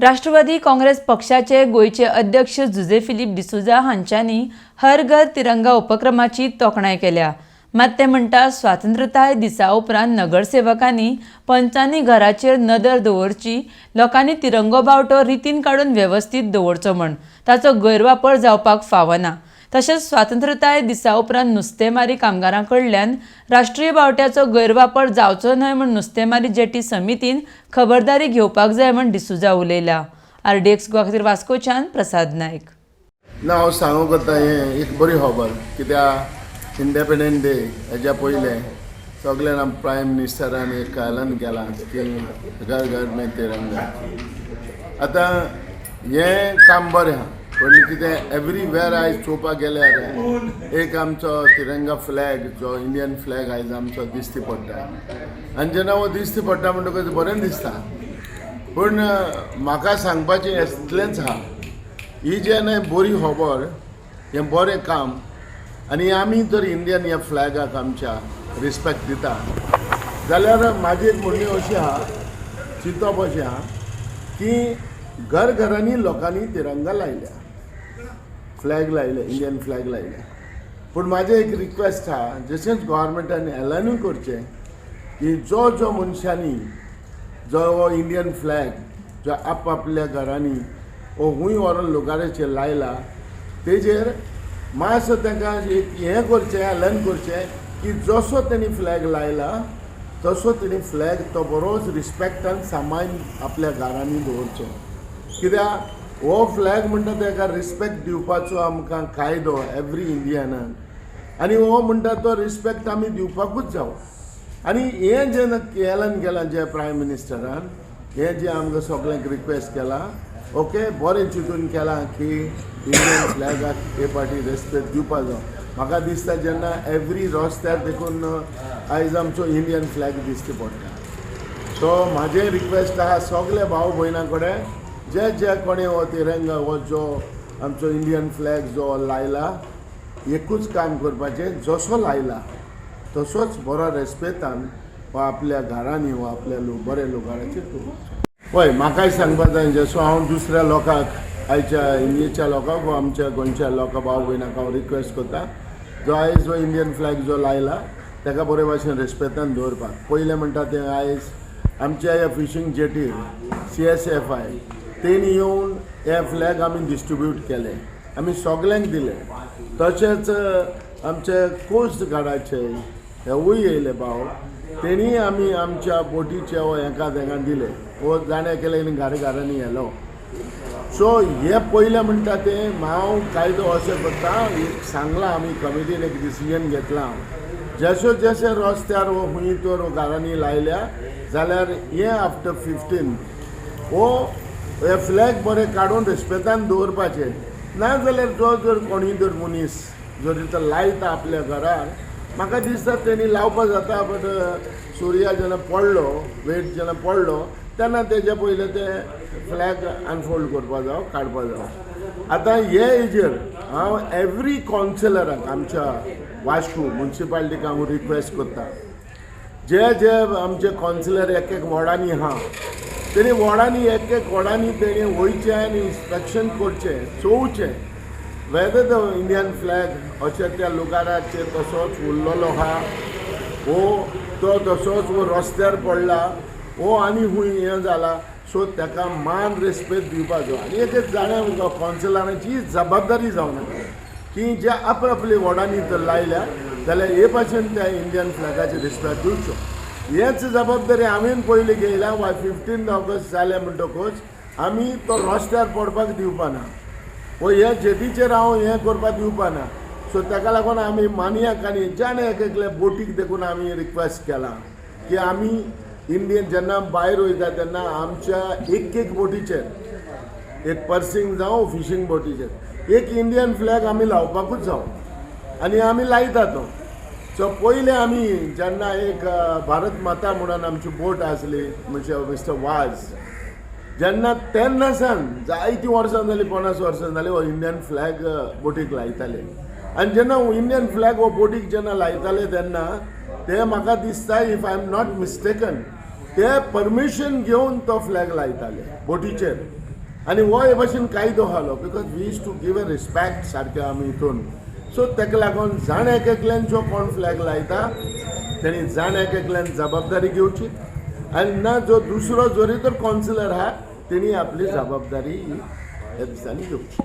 राष्ट्रवादी काँग्रेस पक्षाचे गोंयचे अध्यक्ष जुझे फिलीप डिसोझा हांच्यांनी हर घर तिरंगा उपक्रमाची तोखणाय केल्या. मात ते म्हणटा, स्वातंत्र्यताय दिसा उपरांत नगरसेवकांनी, पंचांनी घराचेर नदर दवरची, लोकांनी तिरंगो बावटो रितीन काडून वेवस्थीत दवरचो म्हण ताचो गैरवापर जावपाक फावना. तशेंच स्वातंत्र्यताय दिसा उपरांत नुस्तेमारी कामगारां कडल्यान राष्ट्रीय बावट्याचो गैरवापर जावचो न्हय म्हूण नुस्तेमारी जेटी समितीन खबरदारी घेवपाक जाय म्हूण डिसोझा उलयला. आरडीएक्स गोवा खातीर वास्कोच्यान प्रसाद नायक. ना, हांव सांगूंक वता, हें एक बरी खबर, कित्याक इंडिपेंडंट डे हेज्या पयलें सगळ्यान प्रायम मिनिस्टरान एक ऐलान केलां की घर घर में तिरंगा. आतां हें काम बरें आहा, पूण कितें, एवरीवेर आयज चोवपाक गेल्यार एक आमचो तिरंगा फ्लॅग, जो इंडियन फ्लॅग आयज आमचो दिश्टी पडटा आनी जेन्ना हो दिश्टी पडटा म्हणटकच बरें दिसता. पूण म्हाका सांगपाचें इतलेंच आहा, ही जेन्ना बरी खबर, हें बरें काम आनी आमी जर इंडियन ह्या फ्लॅगाक आमच्या रिस्पेक्ट दिता जाल्यार म्हाजी एक म्हणणी अशी आहा, चिंतप अशें आहा की घर घरांनी लोकांनी तिरंगा लायल्या, फ्लॅग लायले, इंडियन फ्लॅग लायल्या. पूण म्हाजें एक रिक्वेस्ट आहा, जशेंच गोवोरमेंटान एलानूय करचें की जो जो मनशांनी जो हो इंडियन फ्लॅग जो आपआपल्या घरांनी वो खूंय व्हरोन लोकांचेर लायला, तेजेर मातसो तांकां एक हें करचें, एलान करचें की जसो तेणी फ्लॅग लायला तसो तेणी फ्लॅग तो बरोच रिस्पेक्टान सांबाळून आपल्या घरांनी दवरचो. कित्याक हो फ्लॅग म्हणटा तेका रिस्पेक्ट दिवपाचो आमकां कायदो एवरी इंडियनाक आनी हो म्हणटा तो रिस्पेक्ट आमी दिवपाकूच जावो. आनी हें जें एलान केलां जें प्रायम मिनिस्टरान, हें जें आमकां सगल्यांक रिक्वेस्ट केलां, ओके, बरें चिंतून केलां की इंडियन फ्लॅगाक हे फावटी रेस्पेक्ट दिवपा जाय. म्हाका दिसता जेन्ना एवरी रस्त्यार देखून आयज आमचो इंडियन फ्लॅग दिश्टी पडटा. सो म्हाजें रिक्वेस्ट आहा सगल्या भाव भयणां कडेन, जे जे कोणें हो तिरंगा, हो जो आमचो इंडियन फ्लॅग जो लायला, एकूच काम करपाचें, जसो लायला तसोच बरो रेस्पेतान हो आपल्या घरांनी हो आपल्या लो बरे लोकांचेर दवरचो. हय, म्हाकाय सांगपा जाय, जसो हांव दुसऱ्या लोकांक, आयच्या इंडियेच्या लोकांक वो आमच्या गोंयच्या लोकां, भाव भयणांक हांव रिक्वेस्ट करता, जो आयज जो इंडियन फ्लॅग जो लायला ताका बरे भाशेन रेस्पेतान दवरपाक. पयलें म्हणटा तें, आयज आमच्या ह्या फिशींग जेटीर सीएसएफआय तेणी येवन हे फ्लॅग आमी डिस्ट्रिब्यूट केले, आमी सगल्यांक दिले. तशेंच आमचे कोस्ट गार्डाचे हेवूय येयले भाव, तेणी आमी आमच्या बोटीचे वो हेका तेंका दिले, वो जाणें केलें आनी घरा घरांनी येलो. सो हे पयलें म्हणटा तें, हांव कायदो अशें करता, एक सांगलां, आमी कमिटीन एक डिसिजन घेतलां, जशें जशें रस्त्यार वो खंय तर घरांनी लायल्या जाल्यार हे आफ्टर 15 हो हे फ्लॅग बरें काडून रेस्पेतान दवरपाचें. ना जाल्यार जो जर कोणूय जर मनीस जर इथं लायता आपल्या घरार, म्हाका दिसता तेणी लावपा जाता, बट सुर्या जेन्ना पडलो, वेट जेन्ना पडलो तेन्ना तेज्या पयलें ते फ्लॅग अनफोल्ड करपा जावो, काडपा जावो. आतां हे हेजेर हांव एवरी कावन्सिलराक आमच्या वास्को मुन्सिपालिटीक हांव रिक्वेस्ट करता, जे जे आमचे कावन्सिलर एक एक वॉर्डांनी आहा, तेणी वॉर्डांनी, एक एक वॉर्डांनी तेणी वयचें आनी इन्स्पेक्शन करचें, चोवचें वेदर the Indian flag अशें त्या लुगाराचेर तसोच उरलेलो आहा वो तो तसोच वो रस्त्यार पडला वो आनी खूंय हें जाला. सो ताका मान रेस्पेद दिवपाचो आनी एक एक जाण्या कावन्सिलरांची जबाबदारी जावन आसा की जे आपआपले वॉर्डांनी जर लायल्या जाल्यार हे भाशेन त्या इंडियन फ्लॅगाची रिस्पेक्ट दिवचो. हेच जबाबदारी हांवें पयलीं घेयल्या. वा 15 ऑगस्ट जालें म्हणटकूच आमी तो रस्त्यार पडपाक दिवपाना वो हे जेटीचेर हांव हें करपाक दिवपाना. सो ताका लागून आमी मानयाक आनी ज्याने एक एकले बोटीक देखून आमी रिक्वेस्ट केला की आमी इंडियन जेन्ना भायर वयता तेन्ना आमच्या एक एक बोटीचेर, एक पर्सिंग जावं फिशींग बोटीचेर, एक इंडियन फ्लॅग आमी लावपाकूच जावो आनी आमी लायता तो. सो पयलें आमी जेन्ना एक भारत माता म्हणून आमची बोट आसली, म्हणजे मिस्टर वाज, जेन्ना तेन्ना सावन जायतीं वर्सां जालीं, 50 वर्सां जालीं, हो इंडियन फ्लॅग बोटीक लायताले. आनी जेन्ना इंडियन फ्लॅग हो बोटीक जेन्ना लायताले तेन्ना ते म्हाका दिसता, if I am not mistaken, ते परमिशन घेवन तो फ्लॅग लायताले बोटीचेर. आनी हो हे भाशेन कायदो आहलो because we use to give a respect सारकें आमी हितून. सो ताका लागून जाण एक एकल्यान जो कोण फ्लॅग लायता तेणी जाण एक एकल्यान जबाबदारी घेवची आनी ना जो दुसरो जरी तर कावन्सिलर आहा तेणी आपली जबाबदारी ह्या दिसांनी घेवची.